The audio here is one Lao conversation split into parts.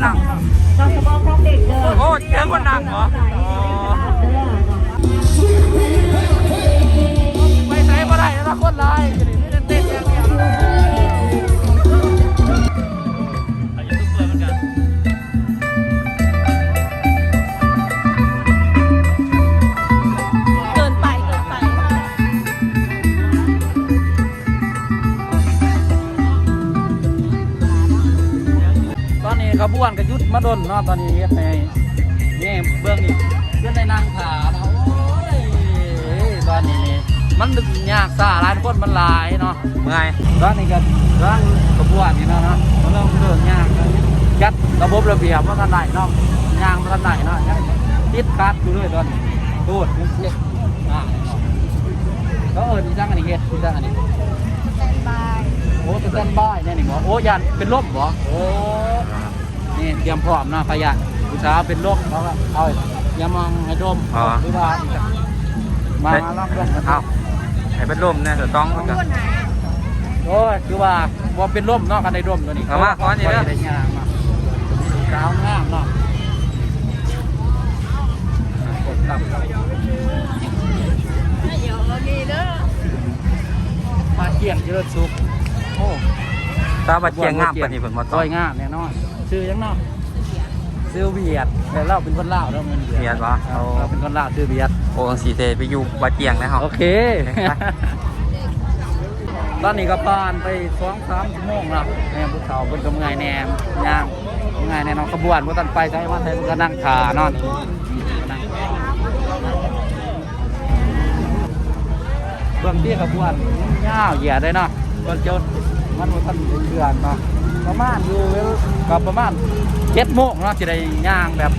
ນັ່ງ ໂອ້ ເຈີຄົນນັ່ງເຫາະ ໄປໃສບໍ່ໄດ້ແລ້ວ ຄົນຫຼາຍ ມີແຕ່ເຕັ້ນຢ່າງດຽວ. ເກີນໄປ ເກີນໄປ. ຕອນນີ້ຂະບວນກໍຢຸດມາດົນເນາະ ຕອນນີ້ເຮັດໃຫ້ ນີ້ເບິ່ງນີ້ ເປັນໄດ້ນັ່ງຖ້າເນາະ. ໂອ້ຍ ຕອນນີ້ນີ້ມັນຍາກຊ້າຫຼາຍ ຄົນມັນຫຼາຍເນາະ ເມື່ອຍ. ຕອນນີ້ກໍກຳລັງຂະບວນນີ້ເນາະ ກຳລັງເດີນຍ່າງ ຈັດລະບົບລະບຽບບໍ່ທັນໄດ້ເນາະ ຍ່າງບໍ່ທັນໄດ້ເນາະ ຍັງຕິດຂັດຢູ່ເລີຍຕອນນີ້ ໂທດ ເຮັດ ອ່າ ເຂົາເອີ້ນອີ່ຫຍັງອັນນີ້ ເຮັດອີ່ຫຍັງອັນນີ້ ສະແຕນບາຍ. ໂອ້ ສະແຕນບາຍແນວນີ້ບໍ? ໂອ້ ຢ້ານເປັນລົມບໍ? ໂອ້ ນີ້ຕຽມພ້ອມເນາະ ພະຍາດຜູ້ສາວເປັນລົມ ເຂົາກໍເອົາຢາມອງໃຫ້ດົມ ອໍ ຫຼືວ່າມາ ມາລອງດົມ ເອົາໃຫ້ເປັນລົມແດ່ ສະຕ້ອງ ໂອ້ຍ ຄືວ່າບໍ່ເປັນລົມເນາະ ຄັນໄດ້ດົມຕົວນີ້. ເອົາມາ ຂໍນີ້ເດີ ໄດ້ຍາມາ ສາວງາມເນາະ. ບາດຈຽງຈະເລີນສຸກ ໂອ້ ຕາບາດຈຽງງາມປານນີ້ເພິ່ນບໍ່ຕ້ອງ ສວຍງາມແນ່ນອນ. ຊື່ຫຍັງເນາະ? ຊື່ຫວຽດ ແຕ່ລາວເປັນຄົນລາວເນາະ ແມ່ນຫວຽດ ຫວຽດບໍ່? ເອີ ໂອ້ ລາວເປັນຄົນລາວ ຊື່ຫວຽດ. ໂອ້ ຈັ່ງຊີ້ເດ ໄປຢູ່ບາດຈຽງແລ້ວເຮົາ ໂອເຄ. ຕອນນີ້ກໍຜ່ານໄປສອງສາມຊົ່ວໂມງແລ້ວ ແມ່ຜູ້ເຖົ້າເພິ່ນກໍເມື່ອຍແດ່ ຍ່າງເມື່ອຍແດ່ເນາະ. ຂະບວນບໍ່ທັນໄປໃສມາໃສ ເພິ່ນກໍນັ່ງຖ້າເນາະ. ເບື້ອງທີ່ຂະບວນຍາວຢຽດເລີຍເນາະ ເພິ່ນຈົດມັນບໍ່ທັນເດືອນເນາະ ປະມານຢູ່ ກໍປະມານເຈັດໂມງເນາະ ຊິໄດ້ຍ່າງແບບ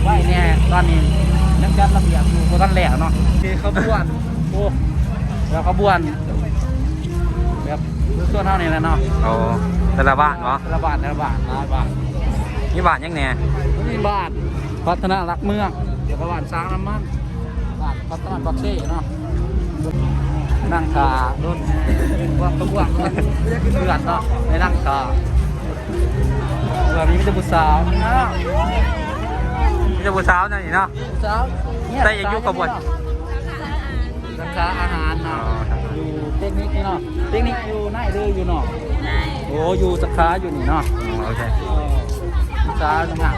ໄວແດ່. ຕອນນີ້ຍັງຈັດລະບຽບຢູ່ ບໍ່ທັນແລ້ວເນາະ ທີ່ຂະບວນ ໂອ້ ແລ້ວຂະບວນແບບ ສ່ວນເຮົານີ້ແຫຼະເນາະ. ໂອ້ ແຕ່ລະບ້ານເນາະ ແຕ່ລະບ້ານ ແຕ່ລະບ້ານ ຫຼາຍບ້ານ. ມີບ້ານຫຍັງແດ່? ມີບ້ານພັດທະນາຫຼັກເມືອງ ແລ້ວກໍບ້ານຊ້າງນ້ຳມັນ ບ້ານພັດທະນາປາກເຊເນາະ. ນັ່ງຖ້າດົນ ພວກຂະບວນເພື່ອນເນາະ ໃນນັ່ງຖ້າ ເພື່ອມີແຕ່ຜູ້ສາວເນາະ ມີແຕ່ຜູ້ສາວນັ້ນນີ້ເນາະ ຜູ້ສາວ. ແຕ່ຢູ່ຂະບວນ ສາຂາອາຫານເນາະ ຢູ່ເຕັກນິກນີ້ເນາະ ເຕັກນິກຢູ່ໃນຫຼືຢູ່ນອກ? ຢູ່ໃນ. ໂອ້ ຢູ່ສາຂາຢູ່ນີ້ເນາະ. ອໍ ໂອເຄ ສາຂາ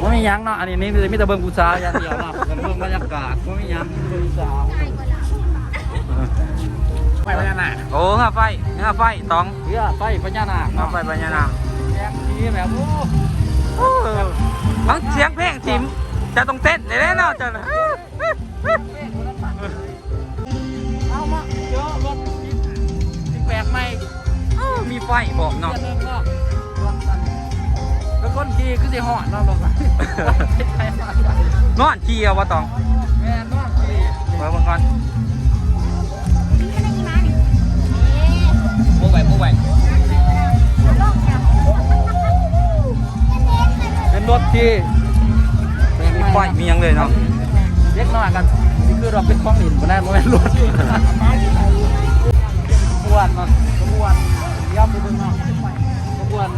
ບໍ່ມີຫຍັງເນາະ ອັນນີ້ມີ ມີແຕ່ເບິ່ງຜູ້ສາວຢ່າງດຽວເນາະ ເບິ່ງບັນຍາກາດ ບໍ່ມີຫຍັງ ເບິ່ງຜູ້ສາວ. ໄຟພະຍານາກ. ໂອ້ ເຮືອໄຟ ເຮືອໄຟຕອງ ເຮືອໄຟພະຍານາກ ເຮືອໄຟພະຍານາກ ແສງສີແບບ ໂອ້ ໂອ້ ຟັງສຽງເພງ ທີມ ເຈົ້າຕ້ອງເຕັ້ນໄດ້ເນາະ ເຈົ້ານະ. ເອົາມາເຈີລົດທີ່ແປກໃໝ່ ເອີ ມີໄຟພ້ອມເນາະ ເທື່ອໜຶ່ງເນາະ. ແລ້ວຄົນຂີ່ຄືຊິຮ້ອນເນາະ ລົດນະ ຮ້ອນຂີ່ເອົາບໍ່ຕ້ອງ? ແມ່ນ ຮ້ອນຂີ່. ເບິ່ງເບິ່ງກ່ອນ. ປູໄວ້ ປູໄວ້ ເປັນລົດທີ່ມີໄຟມີຫຍັງເລີຍເນາະ. ເດັກນ້ອຍກໍຊິຄິດວ່າເປັນຂອງຫຼິ້ນບໍ່ໄດ້ ບໍ່ແມ່ນລົດ. ຂະບວນເນາະ ຂະບວນ ຢ້ຳໄປເບິ່ງເນາະ ຂະບວນ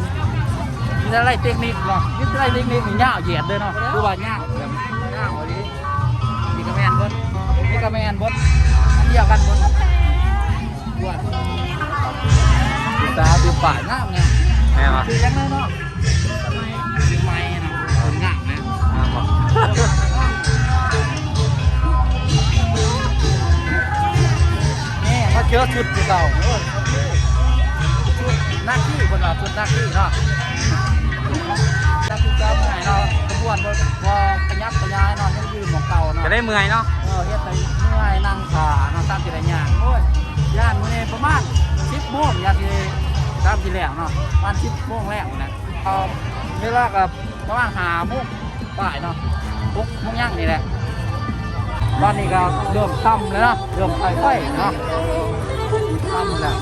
ວິທະຍາໄລເຕັກນິກເນາະ ວິທະຍາໄລເຕັກນິກນີ້ຍາວຢຽດເລີຍເນາະ ຄືວ່າຍາວແບບຍາວອີ່ຫຼີ. ນີ້ກໍແມ່ນເບິດ ນີ້ກໍແມ່ນເບິດ ອັນດຽວກັນເບິດ. ຜູ້ສາວຢູ່ປ່າຍງາມງາມ. ແມ່ນບໍ່? ຊື່ຫຍັງເນາະ? ຊື່ໄມເນາະ ຄົນງາມນະ. ງາມບໍ່? ນີ້ມາເຈີຊຸດຜູ້ສາວ ເອີ ຊຸດນັກຂີ່ ເພິ່ນວ່າຊຸດນັກຂີ່ເນາະ. ຈັກຄືເກົ່າເມື່ອຍເນາະ ຂະບວນບໍ່ ບໍ່ຂະຫຍັບຂະຫຍາຍເນາະ ຍັງຢືນໝ່ອງເກົ່າເນາະ ກໍໄດ້ເມື່ອຍເນາະ. ເອີ ເຮັດໃຫ້ເມື່ອຍ ນັ່ງຖ້າເນາະ ຕາມທີ່ໄດ້ຍ່າງ. ໂອ້ຍ ຢ້ານມື້ນີ້ປະມານສິບໂມງ ຢ້ານຊິ ຕາມທີ່ແລ້ວເນາະ ປະມານສິບໂມງແລ້ວນະ. ເອີ ເວລາກໍປະມານຫ້າໂມງປາຍເນາະ ຫົກໂມງຍັງນີ້ແຫຼະ. ຕອນນີ້ກໍເລີ່ມຄ່ຳແລ້ວເນາະ ເລີ່ມໄຟໄຟເນາະ ຄ່ຳແລ້ວ.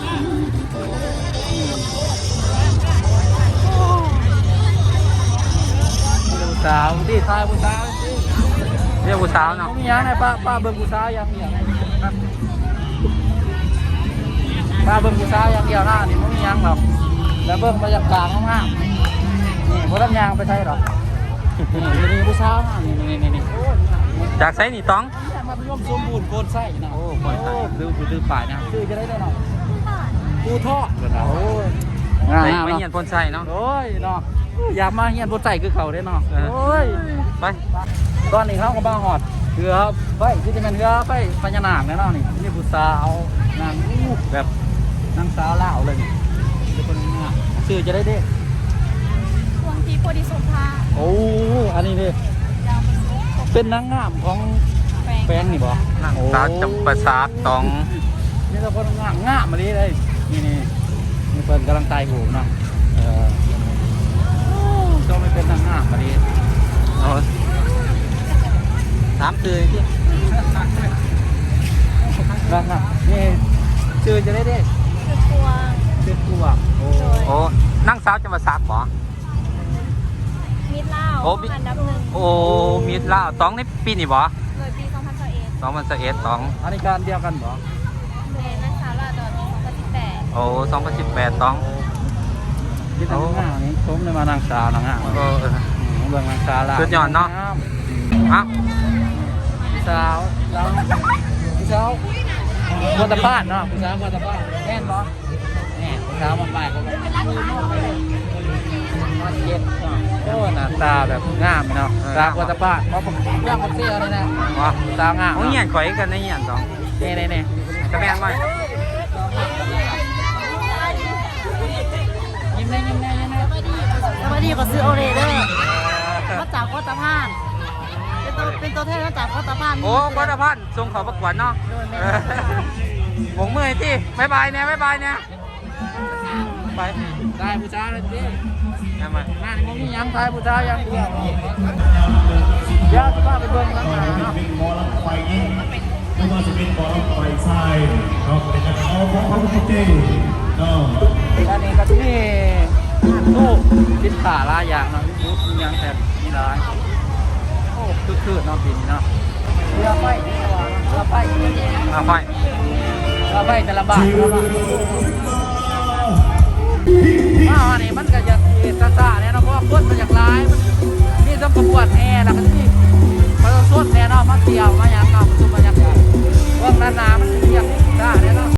ຜູ້ສາວ ທີ່ຖ່າຍຜູ້ສາວ ເລື່ອງຜູ້ສາວເນາະ ບໍ່ມີຫຍັງນະ ປ້າ ປ້າເບິ່ງຜູ້ສາວຢ່າງດຽວ. ມາເບິ່ງຜູ້ສາວຢ່າງດຽວນະ ນີ້ບໍ່ມີຫຍັງດອກ ແລ້ວເບິ່ງບັນຍາກາດງາມໆ ນີ້ບໍ່ທັນຍ່າງໄປໃສດອກ ນີ້ ນີ້ຜູ້ສາວນະ ນີ້ ນີ້ ນີ້ ນີ້ ໂອ້ຍ ຈາກໃສນີ້ຕອງ? ມັດທະຍົມສົມບູນໂພນໄຊນະ ໂອ້ ໂພນໄຊ ໂອ້ ລືມ ລືມປ້າຍນະ ຊື່ຈັ່ງໃດເນາະ? ພູທອດ ພູທອດເພິ່ນວ່າ ໂອ້ຍ ງາມ ໄດ້ມາຮຽນໂພນໄຊເນາະ ໂອ້ຍເນາະ ຢາກມາຮຽນໂພນໄຊຄືເກົ່າເດ້ເນາະ ເອີ ໂອ້ຍ ໄປ ຕອນນີ້ເຮົາກໍມາຮອດເຮືອໄຟ ຄືຈະແມ່ນເຮືອໄຟພະຍານາກແຫຼະເນາະ ນີ້ ມີຜູ້ສາວນັ່ງ ແບບນາງສາວລາວເລີຍນີ້ ເປັນຄົນງາມ ຊື່ຈັ່ງໃດເດ້? ພວງທິບ ໂພທິສົມພາ ໂອ້ ອັນນີ້ເດ້ ເປັນນາງງາມຂອງແຂວງ ແຂວງນີ້ບໍ່? ນາງສາວຈຳປາສັກຕອງ ມີແຕ່ຄົນງາມ ງາມອີ່ຫຼີເດ້ ນີ້ໆ ນີ້ເພິ່ນກຳລັງຖ່າຍຮູບເນາະ ເອີ ໂອ້ ເຈົ້າແມ່ນເປັນນາງງາມອີ່ຫຼີ ເອົາ ຖາມຊື່ຕິ ນາງງາມ ນີ້ ຊື່ຈັ່ງໃດເດ້? ຊື່ພວງ ຊື່ພວງ ໂອ້ ໂດຍ ໂອ້ ນາງສາວຈຳປາສັກບໍ່? ມິດລາວ ໂອ້ ອັນດັບໜຶ່ງ ໂອ້ ມິດລາວ ຕອງໃນປີນີ້ບໍ່? ໂດຍ ປີສອງພັນຊາວເອັດ ສອງພັນຊາວເອັດ ຕອງ ອັນນີ້ການດຽວກັນບໍ່? ແມ່ນ ນາງສາວລາວຕອນປີສອງພັນສິບແປດ ໂອ້ ສອງພັນສິບແປດ ຕອງ ໂອ້ ມີແຕ່ງາມນີ້ ຊົມໄດ້ວ່ານາງສາວນາງງາມ ເອີ ເບິ່ງນາງສາວລາວ ສຸດຍອດເນາະ ງາມ ເອົ້າ ຜູ້ສາວ ຜູ້ສາວ ຜູ້ສາວ ບົວຕາປາດເນາະ ຜູ້ສາວບົວຕາປາດ ແມ່ນບໍ່? ນີ້ ຜູ້ສາວມາປາຍ ເຈັດເນາະ ໂອ້ ໜ້າຕາແບບງາມເນາະ ເອີ ສາວບົວຕາປາດ ເມືອງຄົນເຊຍນີ້ນະ ສາວງາມ ໂອ້ຍ ໂຮງຮຽນຂ້ອຍກັນໃນຮຽນດອກ ນີ້ໆໆ ກະແມ່ນບໍ່? ຍິ້ມແດ່ ຍິ້ມແດ່ ຍິ້ມແດ່ ສະບາຍດີ ຂ້ອຍຊື່ໂອເລເດີ ມາຈາກໂຄຕະພານ ເປັນຕົວ ເປັນຕົວແທນມາຈາກໂຄຕະພານ ໂອ້ ໂຄຕະພານ ສົ່ງເຂົ້າປະກວດເນາະ ໂດຍ ແມ່ນ ເອີ ໂບກມືໃຫ້ຕິ ບາຍບາຍແດ່ ບາຍບາຍແດ່ ໄປ ຖ່າຍຜູ້ສາວແລ້ວຕິ ທຳໄມ ງານນີ້ບໍ່ມີຫຍັງ ຖ່າຍຜູ້ສາວຢ່າງດຽວ ດຽວຊິພາໄປເບິ່ງນຳໜ້າເນາະ ເປັນໝໍລຳໄຟຍິງ ຫຼືວ່າຊິເປັນໝໍລຳໄຟຊາຍເນາະ ເປັນການເອົາຂອງຂວັນຂອງເຈເນາະ ອັນນີ້ກໍຊິມີ ໂອ້ ສິນຄ້າຫຼາຍຢ່າງເນາະ ມີບູດ ມີຫຍັງແຕ່ມີຫຼາຍ ໂອ້ ຄຶກຄື້ນເນາະ ປີນີ້ເນາະ ເຮືອໄຟ ເຮືອໄຟ ເຮືອໄຟ ເຮືອໄຟແຕ່ລະບ້ານເນາະ ມາຮອດນີ້ມັນກໍຢາກຊິຊ້າໆແດ່ເນາະ ເພາະວ່າຄົນມັນຢາກຫຼາຍ ມັນມີທັງຂະບວນແຫ່ ແລ້ວກໍຊິມີປະຊາຊົນແດ່ເນາະ ມາທ່ຽວມາຫຍັງເນາະ ປະຊຸມບັນຍາກາດ ເບິ່ງດ້ານໜ້າມັນຊິຢາກຊ້າແດ່ເນາະ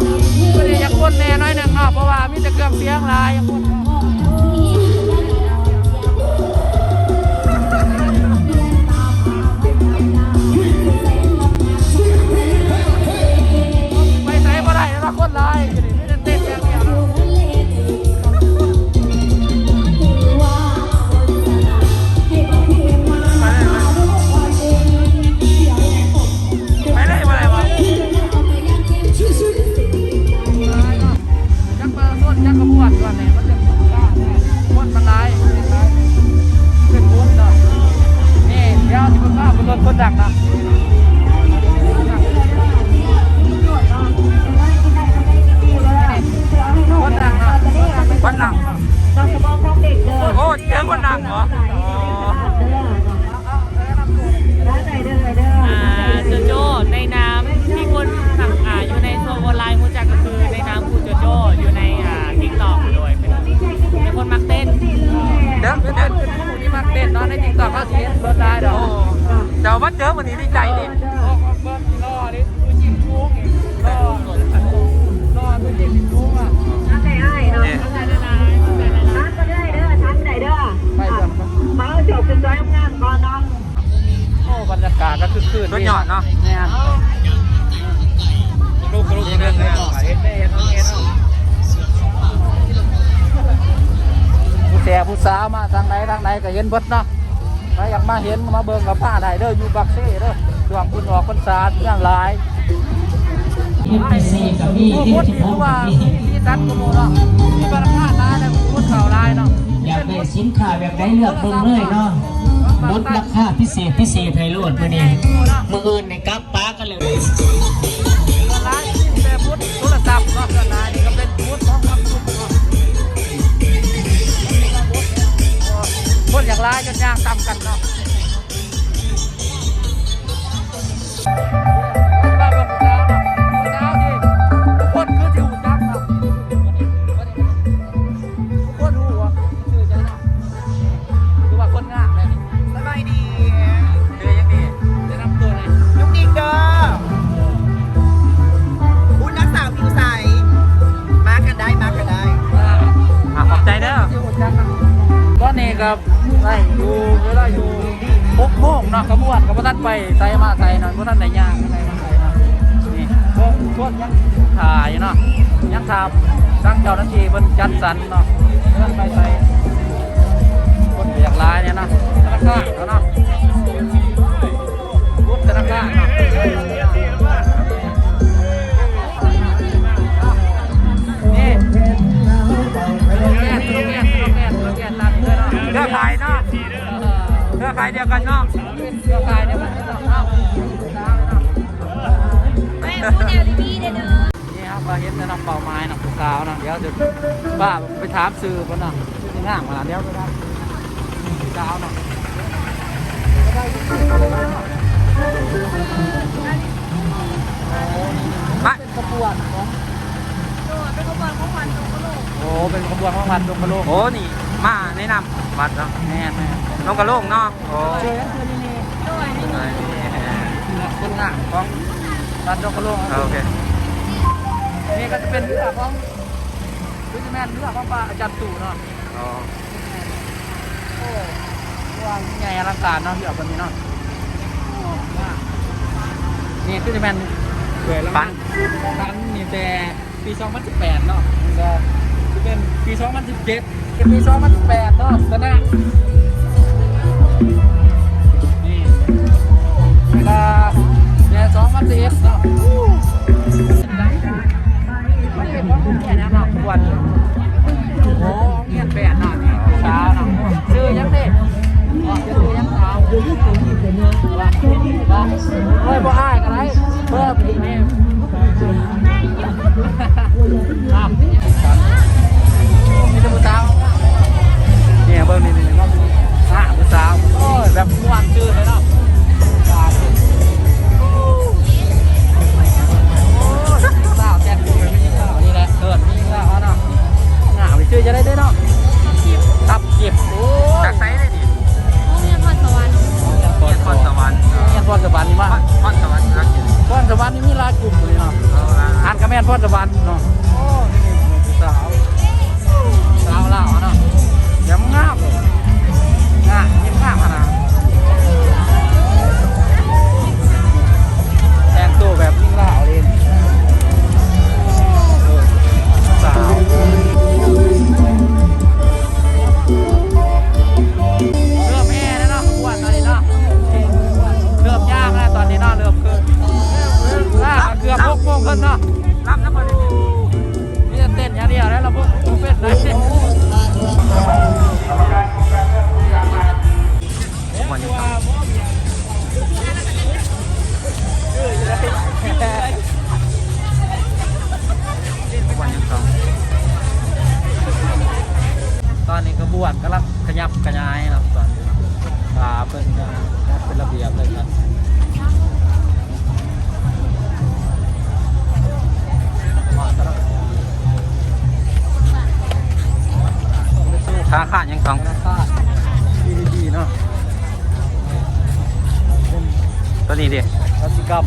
ມື້ນີ້ຢາກຄົນແດ່ໜ້ອຍໜຶ່ງເນາະ ເພາະວ່າ ມີແຕ່ເຄື່ອງສຽງຫຼາຍ ໄປໃສບໍ່ໄດ້ແລ້ວ ຄົນຫຼາຍ ມີແຕ່ເຕັ້ນຢ່າງດຽວເນາະ. ໄປເລີຍ ບໍ່ໄດ້ບໍ່? ຈັກປະຊາຊົນຈັກຂະບວນກ່ອນນີ້ ມັນຈະຄົນມັນຫຼາຍ ເປັນບຸນເນາະ. ນີ້ ດຽວຊິພາໄປເບິ່ງຄົນດັງເນາະ ຄົນດັງເນາະ ຄົນດັງ. ໂອ້ ເຈີຄົນດັງເນາະ. ອ່າ ໂຈໂຈ້ ໃນນາມທີ່ຄົນທັງ ອ່າ ຢູ່ໃນໂລກອອນລາຍຮູ້ຈັກກໍຄືໃນນາມຂອງໂຈໂຈ້ ຢູ່ໃນ ອ່າ TikTok ໂດຍ ເປັນ ເປັນຄົນມັກເຕັ້ນ ເດີ ເດີ ເປັນຜູ້ທີ່ມັກເຕັ້ນເນາະ ໃນ TikTok ເຮົາຊິເຫັນເພິ່ນຫຼາຍດອກ. ໂອ້ ເຈົ້າມາເຈີມື້ນີ້ດີໃຈນີ້ ໂອ້ ເບິ່ງຫຼໍ່ເດ້ ຜູ້ຍິງສູງນີ້ ຫຼໍ່ ຫຼໍ່ ຜູ້ຍິງສູງອະ ທັກໄດ້ອ້າຍເນາະ ທັກໄດ້ເດີ ທັກໄດ້ເດີ ໄປເບິ່ງ ມາເອົາເຈົ້າຂຶ້ນສວຍງາມກ່ອນເນາະ. ໂອ້ ບັນຍາກາດກໍຄຶກຄື້ນ ສຸດຍອດເນາະ ແມ່ນ ລູກ ລູກ ເຮັດເດ້ ເຮັດເດ້ ເຮັດເດ້ ຜູ້ແຊຜູ້ສາວມາທາງໃດທາງໃດກໍເຫັນເບິດເນາະ. ໃຜຢາກມາເຫັນມາເບິ່ງກໍມາໄດ້ເດີ ຢູ່ປາກເຊເດີ ຊ່ວງບຸນອອກພັນສາແຮງຫຼາຍ. ເອັຟຊີກໍມີ ໂອ້ ຄົນນີ້ຖືວ່າມີສີສັນກວ່າໝູ່ເນາະ ມີພະນັກງານຫຼາຍ ແລະຄົນເຂົ້າຫຼາຍເນາະ. ຢາກໄດ້ສິນຄ້າແບບໃດເລືອກເບິ່ງເລີຍເນາະ ລົດລາຄາພິເສດ ພິເສດໃຫ້ໂລດມື້ນີ້ ມື້ອື່ນນີ້ກັບປາກັນເລີຍ. ສ່ວນຫຼາຍມີແຕ່ບູດໂທລະສັບເນາະ ສ່ວນຫຼາຍນີ້ກໍເປັນບູດຂອງ Samsung ເນາະ ຄົນຢາກຫຼາຍຈົນຍ່າງຕຳກັນເນາະ. ມາເບິ່ງຜູ້ສາວເນາະ ຜູ້ສາວທີ່ທຸກຄົນຄືຊິຮູ້ຈັກເນາະ. ຄັບ ໄດ້ຢູ່ ເວລາຢູ່ຫົກໂມງເນາະ ຂະບວນກໍບໍ່ທັນໄປໃສມາໃສເນາະ ບໍ່ທັນໄດ້ຍ່າງໄປໃສມາໃສເນາະ. ນີ້ເບິ່ງຄົນຍັງຖ້າຢູ່ເນາະ ຍັງຖ້າທາງເຈົ້າໜ້າທີ່ເພິ່ນຈັດສັນເນາະ ບໍ່ທັນໄປໃສ ຄົນກໍຢາກຫຼາຍແດ່ເນາະ ທະນາຄານເນາະ. ບຸດທະນາຄານເນາະ ນີ້ ເຄືອຂ່າຍເນາະ ເຄືອຂ່າຍດຽວກັນເນາະ ເຄືອຂ່າຍດຽວກັນເນາະ. ນີ້ເຮົາກໍເຫັນແລ້ວເນາະ ເປົ້າໝາຍເນາະ ຜູ້ສາວເນາະ ດຽວຈະພາໄປຖາມຊື່ເພິ່ນເນາະ. ງາມຂະໜາດດຽວກັນ ສາວເນາະ ມາ ເປັນຂະບວນຂອງ ໂດຍ ເປັນຂະບວນຂອງວັດດົງກະໂລກ. ໂອ້ ເປັນຂະບວນຂອງວັດດົງກະໂລກ. ໂອ້ ນີ້ມາໃນນາມວັດເນາະ. ແມ່ນໆ ດົງກະໂລກເນາະ. ໂອ້ ເຊີນເຊີນນີ້ ໂດຍ ນີ້ ຄົນງາມຂອງວັດດົງກະໂລກ. ໂອເຄ ນີ້ກໍຈະເປັນເຮືອຂອງ ຄືຈະແມ່ນເຮືອຂອງພະອາຈານຕູ້ເນາະ. ອໍ ໂອ້ ກວ້າງໃຫຍ່ອະລັງການເນາະ ເຮືອເພິ່ນນີ້ເນາະ. ນີ້ຄືຈະແມ່ນ ປັນ ປັນນີ້ແຕ່ປີສອງພັນສິບແປດເນາະ ກໍຊິເປັນປີສອງພັນສິບເຈັດ ເປັນປີສອງພັນສິບແປດເນາະ ຊະນະ ນີ້ ເວລາແຕ່ສອງພັນສິບເອັດເນາະ. ໂອ້ ໂຮງຮຽນແປດເນາະ ນີ້ສາວເນາະ ຊື່ຫຍັງເດ? ຊື່ຫຍັງສາວ? ໂອ້ຍ ບໍ່ອາຍກໍໄດ້ ເພີ່ມອີກນີ້ ມີແຕ່ຜູ້ສາວ ນີ້ເບິ່ງນີ້ ນີ້ ນີ້ ຜູ້ສາວ ໂອ້ຍ ແບບມ່ວນຊື່ນເລີຍເນາະ. ສາວແຊບຢູ່ນີ້ແຫຼະ ເກີດມີແລ້ວເນາະ ງາມຊື່ຈະໄດ້ເດ້ເນາະ ທັບຈິບ ໂອ້ຍ ຈາກໃສເດ້ນີ້? ໂຮງຮຽນພອນສະຫວັນ ໂຮງຮຽນພອນສະຫວັນ ໂຮງຮຽນພອນສະຫວັນນີ້ມາ ພອນສະຫວັນ ພອນສະຫວັນນີ້ມີຫຼາຍກຸ່ມເລີຍເນາະ ອ່ານກໍແມ່ນພອນສະຫວັນເນາະ. ໂອ້ ນີ້ຜູ້ສາວ ສາວລາວເນາະ ແບບງາມເລີຍ ງາມ ຍິ້ມງາມຂະໜາດ ແຕ່ງໂຕແບບຍິງລາວເລີຍ ສາວ ເລີ່ມແຫ່ແລ້ວເນາະ ຂະບວນຕອນນີ້ເນາະ ເລີ່ມຍ່າງແລ້ວຕອນນີ້ເນາະ ເລີ່ມຂຶ້ນ ອ່າ ເກືອບຫົກໂມງເຄິ່ງເນາະ ລຳນະ ມີແຕ່ເຕັ້ນຢ່າງດຽວແລ້ວລະບົບເປັນໄດ໋. ຕອນນີ້ຂະບວນກຳລັງຂະຫຍັບຂະຫຍາຍເນາະ ຕອນນີ້ ອ່າ ເພິ່ນຈັດເປັນລະບຽບເລີຍເນາະ. ທະນາຄານຫຍັງຕ້ອງ ທະນາຄານ ຊີດີບີ ເນາະ ຕົວນີ້ເດ ກະສິກຳ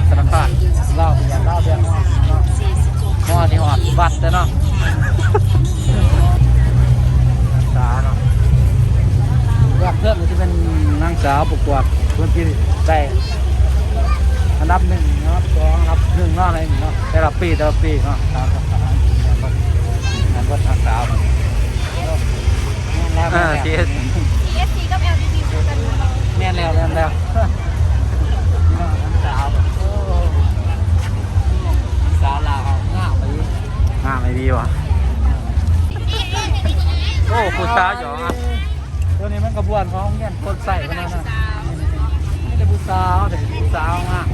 ທະນາຄານລາວ ລາວແບງ ເນາະ ຮອດນີ້ຮອດວັດແລ້ວເນາະ ສາວເນາະ ເບື້ອງເທິງນີ້ຈະເປັນນາງສາວປະກວດຄົນທີ່ໄດ້ອັນດັບໜຶ່ງເນາະ ອັນດັບສອງ ອັນດັບໜຶ່ງເນາະ ໃນນີ້ເນາະ ແຕ່ລະປີ ແຕ່ລະປີເນາະ ຕາມສະຖານທີ່ແມ່ນເບິດ ແມ່ນເບິດ ນາງສາວ ເອີ ເອີ ເອີ ທີເອສ ທີເອສຊີ ກັບ ແອລ ດີ ບີ ຄືກັນເນາະ ແມ່ນແລ້ວ ແມ່ນແລ້ວ ນາງສາວ ໂອ້ ສາວລາວເຮົາງາມອີ່ຫຼີ ງາມອີ່ຫຼີຫວາ ໂອ້ ຜູ້ສາວຫຍອກ ຕົວນີ້ມັນຂະບວນຂອງໂຮງຮຽນໂພນໄຊເພິ່ນນະ ມີແຕ່ຜູ້ສາວເດ້ ຜູ້ສາວງາມ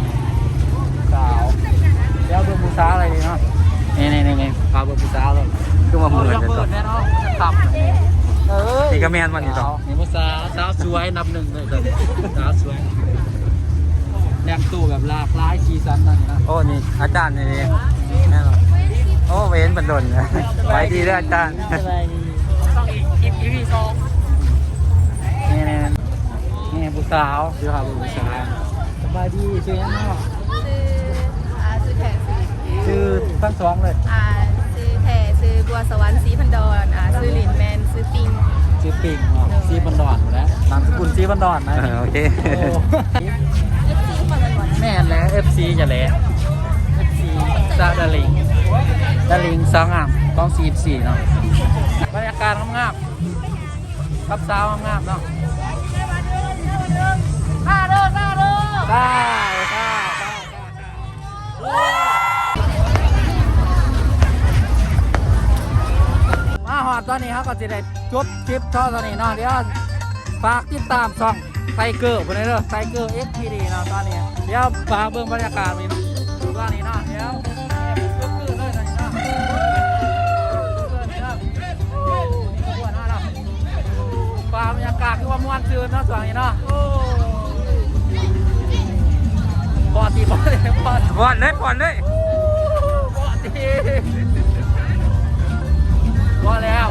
ສາວ ດຽວເບິ່ງຜູ້ສາວໄດ້ເນາະ ນີ້ໆໆ ພາເບິ່ງຜູ້ສາວເລີຍ ຄືວ່າເໝືອນເດ້ ເອີຍ ນີ້ກໍແມ່ນບໍ່ນີ້ ສາວ ນີ້ຜູ້ສາວ ສາວສວຍອັນດັບໜຶ່ງເລີຍ ສາວສວຍ ແຕ່ງໂຕແບບຫຼາກຫຼາຍສີສັນນັ້ນນະ ໂອ້ ນີ້ອາຈານນີ້ ແມ່ນບໍ່ ໂອ້ ບໍ່ເຫັນເພິ່ນດົນ ສະບາຍດີເດີອາຈານ ສະບາຍດີ ອີພີສອງ ນີ້ໆ ນີ້ຜູ້ສາວ ຊິພາເບິ່ງຜູ້ສາວ ສະບາຍດີ ຊື່ຫຍັງເນາະ? ຊື່ ອ່າ ຊື່ແຂກ ຊື່ທັງສອງເລີຍ. ອ່າ ຊື່ແທ້ຊື່ບົວສະຫວັນ ສີພັນດອນ. ອ່າ ຊື່ຫຼິ້ນແມ່ນຊື່ປິງ. ຊື່ປິງເນາະ. ໂດຍ. ສີພັນດອນພຸ້ນແຫຼະ ນາມສະກຸນສີພັນດອນນະ. ເອີ ໂອເຄ. ໂອ້ ເອັຟຊີ ແມ່ນແຫຼະ ເອັຟຊີ ຈະແຫຼະ ເອັຟຊີ ຈາກດາລິງ ດາລິງສາວງາມຂອງ ສີ່ສິບສີ່ ເນາະ. ບັນຍາກາດງາມໆ ກັບສາວງາມເນາະ. ສາທຸ ສາທຸ ສາທຸ ສາທຸ ສາທຸ. ມາຮອດຕອນນີ້ ເຮົາກໍຊິໄດ້ຈົບຄລິບເທົ່ານີ້ເນາະ. ດຽວຝາກຕິດຕາມຊ່ອງໄທເກີພຸ້ນເດີ ໄທເກີ ເອັກພີດີ ເນາະ. ຕອນນີ້ດຽວຝາກເບິ່ງບັນຍາກາດນີ້ ຕອນນີ້ເນາະ. ດຽວ ພາບບັນຍາກາດຄືວ່າມ່ວນຊື່ນເນາະ ຊ່ວງນີ້ເນາະ. ໂອ້ ປ້ອນຕິ ປ້ອນເລີຍ ປ້ອນເລີຍ ປ້ອນເລີຍ ປ້ອນຕິ ພໍແລ້ວ.